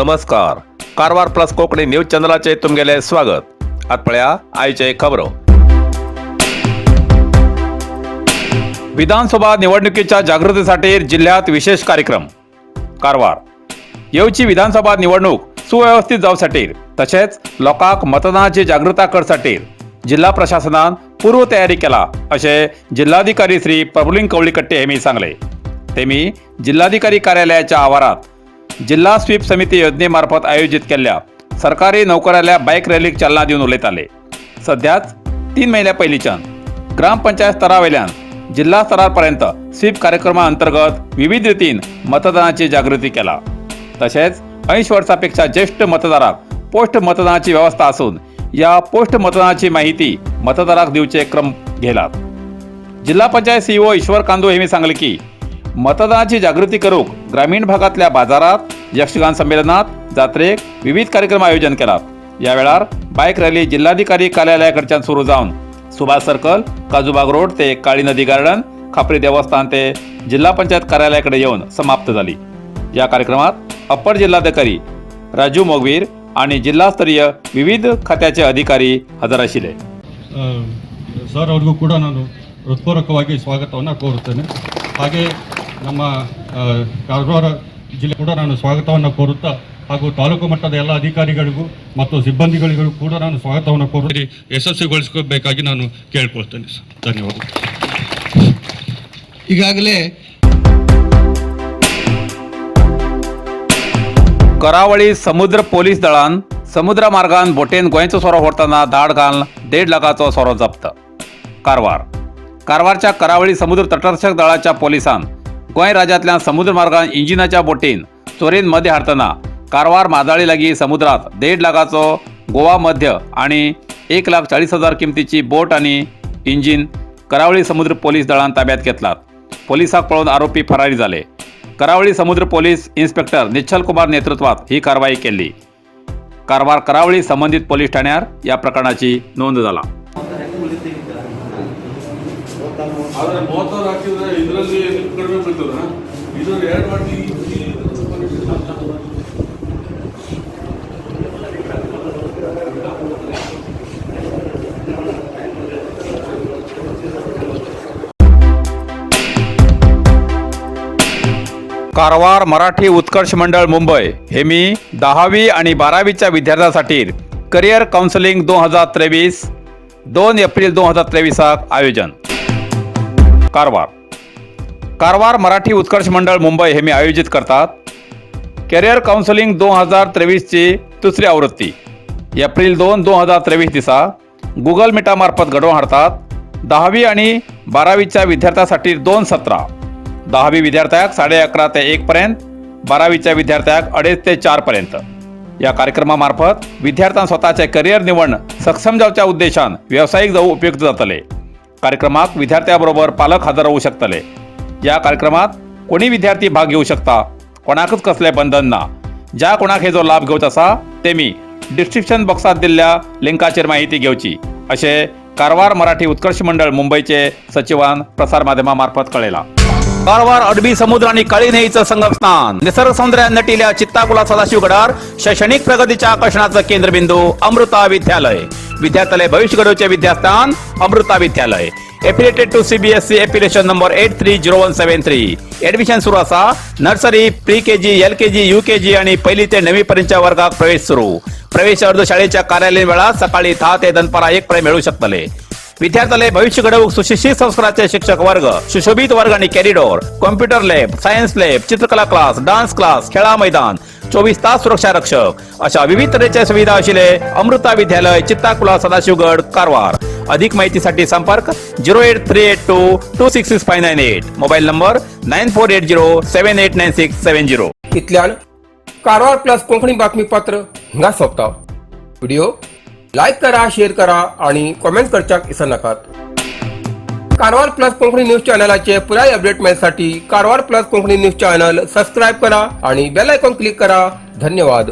नमस्कार, Karwar plus Konkani news चॅनलाचे तुमगेले स्वागत. आत पळया आयचे खबरो. विधानसभा निवडणुकीच्या जागृतीसाठी जिल्ह्यात विशेष कार्यक्रम. कारवार. येवची विधानसभा निवडणूक सुव्यवस्थित जावसाठी तशेंच लोकांक मतदानाची जागृता करसाठी जिल्हा प्रशासनान पूर्वतयारी केला, अशें जिल्हाधिकारी श्री प्रभुलिंग कवळीकट्टे हेमी सांगले. तेमी जिल्हाधिकारी कार्यालयाच्या आवारात जिल्हा स्वीप समिती योजनेमार्फत आयोजित केल्ल्या सरकारी नोकऱ्याल्या बायक रॅलीक चालना दिवन उलयताले. सध्याच 3 म्हयन्या पयलींच्यान ग्रामपंचायत स्तरावयल्यान जिल्हा स्तरापर्यंत स्वीप कार्यक्रमा अंतर्गत विविध रितीन मतदानाची जागृती केला. तशेंच 80 वर्सापेक्षा ज्येष्ठ मतदाराक पोस्ट मतदानाची व्यवस्था असून या पोस्ट मतदानाची माहिती मतदाराक दिवचे क्रम घेलात. जिल्हा पंचायत सीईओ ईश्वर कांदू हेमी सांगले की मतदानाची जागृती करूक ग्रामीण भागातल्या बाजारात, यक्षगान संमेलनात, जात्रेक विविध कार्यक्रम आयोजन केलात. या वेळार बायक रॅली जिल्हाधिकारी कार्यालयाकडच्यान सुरू जावन सुभाष सर्कल, काजूबाग रोड ते काळी नदी गार्डन, खापरी देवस्थान ते जिल्हा पंचायत कार्यालयाकडे येऊन समाप्त झाली. या कार्यक्रमात अप्पर जिल्हाधिकारी राजू मोगवीर आणि जिल्हास्तरीय विविध खात्याचे अधिकारी हजर आशिल्ले. ಸರ್ ಅವ್ರಿಗೂ ಕೂಡ ನಾನು ಹೃತ್ಪೂರ್ವಕವಾಗಿ ಸ್ವಾಗತವನ್ನು ಕೋರುತ್ತೇನೆ. ಹಾಗೆ ನಮ್ಮ ಕಾರವಾರ ಜಿಲ್ಲೆ ಕೂಡ ನಾನು ಸ್ವಾಗತವನ್ನು ಕೋರುತ್ತಾ ಹಾಗೂ ತಾಲೂಕು ಮಟ್ಟದ ಎಲ್ಲ ಅಧಿಕಾರಿಗಳಿಗೂ ಮತ್ತು ಸಿಬ್ಬಂದಿಗಳಿಗೂ ಕೂಡ ನಾನು ಸ್ವಾಗತವನ್ನು ಕೋರಿ ಯಶಸ್ವಿಗೊಳಿಸಬೇಕಾಗಿ ನಾನು ಕೇಳ್ಕೊಳ್ತೇನೆ ಸರ್. ಧನ್ಯವಾದ. ಈಗಾಗಲೇ करावळी समुद्र पोलीस दळान समुद्र मार्गान बोटेन गोंयचो सोरो व्हरतना धाड घालून 1.5 लाखाचो सोरो जप्त. कारवार. कारवारच्या करावळी समुद्र तटरक्षक दळाच्या पोलिसान गोंय राज्यांतल्यान समुद्र मार्गान इंजिनाच्या बोटीन चोरयेन मद्य हाडटना कारवार माजाळी लागीं समुद्रात 1.5 लाखाचो गोवा मद्य आणि 1,40,000 किमतीची बोट आणि इंजिन करावळी समुद्र पोलीस दळान ताब्यात घेतलात. पोलिसाक पळोवन आरोपी फरारी जाले. करावळी समुद्र पोलीस इन्स्पेक्टर निश्चल कुमार नेतृत्वात ही कारवाई केली. कारवार करावळी संबंधित पोलीस ठाण्यार या प्रकरणाची नोंद जाला. ಆದ್ರೆ 30 ಹಾಕಿದ್ರೆ ಇದರಲ್ಲಿ ಕಡಿಮೆ ಬೀಳ್ತದ. ಇದರಲ್ಲಿ ಎರಡು ಮಾಡಿ. कारवार मराठी उत्कर्ष मंडळ मुंबई हे मी 10वी आणि 12वीच्या विद्यार्थ्यांसाठी करिअर काउन्सिलिंग 2023 2 एप्रिल 2023साक आयोजन. कारवार. कारवार मराठी उत्कर्ष मंडळ मुंबई हे मी आयोजित करतात करिअर काउन्सिलिंग 2023ची दुसरी आवृत्ती एप्रिल 2 2023 दिसा गुगल मिटामार्फत घडोवन हाडतात. 10वी आणि 12वीच्या विद्यार्थ्यांसाठी दोन सत्रां. 10वी विद्यार्थ्याक 11:30 ते 1पर्यंत, 12वीच्या विद्यार्थ्याक 2:30 ते 4पर्यंत. या कार्यक्रमामार्फत विद्यार्थ्यांक स्वतःचे करिअर निवड सक्षम जावच्या उद्देशान व्यावसायिक जावं उपयुक्त जातले. कार्यक्रमाक विद्यार्थ्याबरोबर पालक हजर राहू शकतले. या कार्यक्रमात कोणी विद्यार्थी भाग घेऊ शकता. कोणाकच कसले बंधन ना. ज्या कोणाक हेजो लाभ घेवचो आसा ते मी डिस्क्रिप्शन बॉक्सात दिल्ल्या लिंकाचेर माहिती घेवची, अशें कारवार मराठी उत्कर्ष मंडळ मुंबईचे सचिवान प्रसार माध्यमामार्फत कळयला. कारवार अरबी समुद्र आणि काळी न्हंयेचं संगम स्थान, निसर्ग सौंदर्यान नटिल्या चित्ताकुला सदाशिवगडार शैक्षणिक प्रगतीच्या आकर्षणाचं केंद्रबिंदू अमृता विद्यालय. विद्यार्थ्यालय भविष्य घडवचे विद्यास्थान अमृता विद्यालय. Affiliated to CBSE, affiliation number 830173. Admission सुरू असा. Nursery, pre KG, LKG, UKG आणि पहिली ते नववी पर्यंतच्या वर्गात प्रवेश सुरू. प्रवेश अर्ज शाळेच्या कार्यालयीन वेळात सकाळी 10 ते दनपारा 1 पर्यंत मिळू शकतले. विद्यार्थ्याला भविष्य घडवूक सुशिक्षित संस्काराचे शिक्षक वर्ग, सुशोभित वर्ग आणि corridor, computer lab, science lab, चित्रकला क्लास, डान्स क्लास, खेळा मैदान, 24 तास सुरक्षा रक्षक अशा विविध तऱ्हेच्या सुविधा असलेले अमृता विद्यालय, चित्ताकुला, सदाशिवगड, कारवार. अधिक माहितीसाठी संपर्क 08382266598, mobile number 9480789670. इतल्यान कारवार प्लस कोंकणी बातमीपत्र हिंगा सोंपता. व्हिडिओ लायक करा, शेअर करा आणि कॉमेंट करच्याक विसरनाकात. कारवार प्लस कोंकणी न्यूज चॅनलाचे पुराय अपडेट मेळसाठी Karwar plus Konkani news channel subscribe करा आणि बेल आयकॉन क्लिक करा. धन्यवाद.